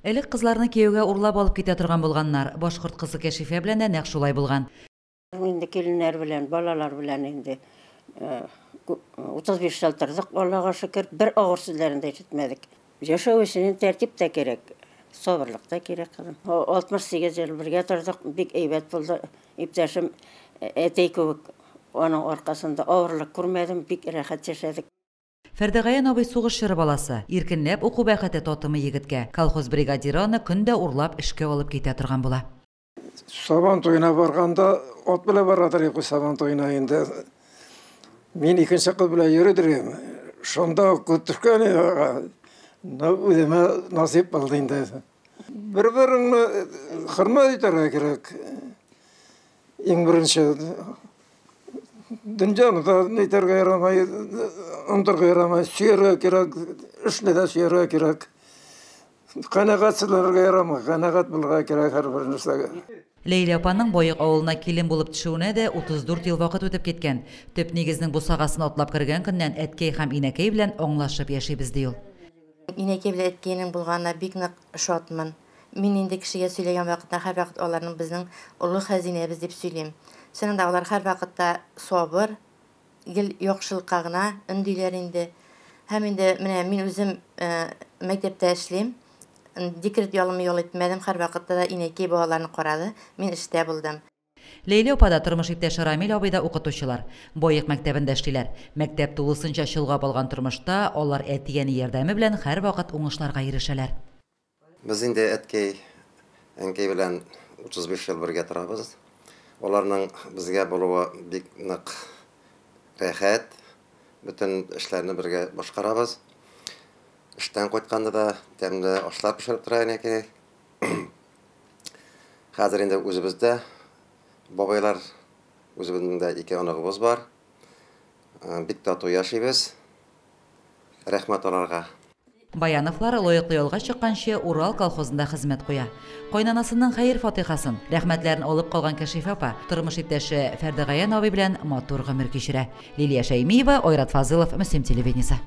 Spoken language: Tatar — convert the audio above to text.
Элек кызларны кияүгә урлап алып китә торган булганнар. Башкорт кызы Кәшифә белән дә нәкъ шулай булган. Инде киленнәр белән, балалар белән инде 35 ел тордык, Аллага шөкер, бер авыр сүзләрен дә ишетмәдек. Яшәү өчен тәртип тә кирәк, сабырлык та кирәк, кызым. 68 ел бергә тордык, бик әйбәт булды. Иптәшем әтәй кебек, аның аркасында авырлык күрмәдем, бик рәхәт яшәдек. Фәрдегаян абый сугыш чоры баласы. Иркенләп уку бәхете татымый егеткә. Колхоз бригадиры аны көн дә урлап эшкә алып китә торган була. Сабан туена барганда ат белән барадыр идек сабан туена инде. Мин икенче кыз белән йөридер идем. Шунда ук күз төшкән иде. Үземә насыйп булды инде. Бер-береңне хөрмәт итәргә кирәк. Иң беренче дөньяны да нитәргә ярамай, онытырга ярамай, сөяргә кирәк, эшне дә сөяргә кирәк. Канәгатьсезләргә ярамый, канәгать булырга кирәк һәрбер нәрсәгә. Ләйлә апаның Баек авылына килен булып төшүенә дә 34 ел вакыт үтеп киткән. Төп нигезнең бусагасын атлап кергән көннән әткәй һәм инәкәй белән аңлашып яшибез, ди ул. Инәкәй белән әткәйнең булганына бик нык шатмын. Мин инде кешегә сөйләгән вакытта һәрвакыт аларның безнең олы хәзинәбез дип сөйлим. Чыннан да алар һәрвакытта сабыр, гел яхшылыкка гына өндиләр инде. Һәм инде менә мин үзем мәктәптә эшлим. Декрет ялымы ял итмәдем, һәрвакытта да инәкәй балаларны карады, мин эштә булдым. Ләйлә апа да, тормыш иптәше Рамил абый да укытучылар. Баек мәктәбендә эшлиләр. Мәктәп тулысынча чолгап алган тормышта алар әти-әни ярдәме белән һәрвакыт уңышларга ирешәләр. Без инде әткәй, әнкәй белән 35 ел бергә торабыз. Аларның безгә булуы бик нык рәхәт. Бөтен эшләрне бергә башкарабыз. Эштән кайтканда да тәмле ашлар пешереп тора әнекәй. Хәзер инде үзебездә бабайлар, үзебезнең дә ике оныгыбыз бар. Бик тату яшибез. Рәхмәт аларга. Баяновлар лаеклы ялга чыкканчы Урал колхозында хезмәт куя. Кайнанасының хәер-фатихасын, рәхмәтләрен алып калган Кәшифә апа тормыш иптәше Фәрдегаян абый белән матур гомер кичерә. Лилия Шәймиева, Айрат Фазылов, Мөслим телевидениесе.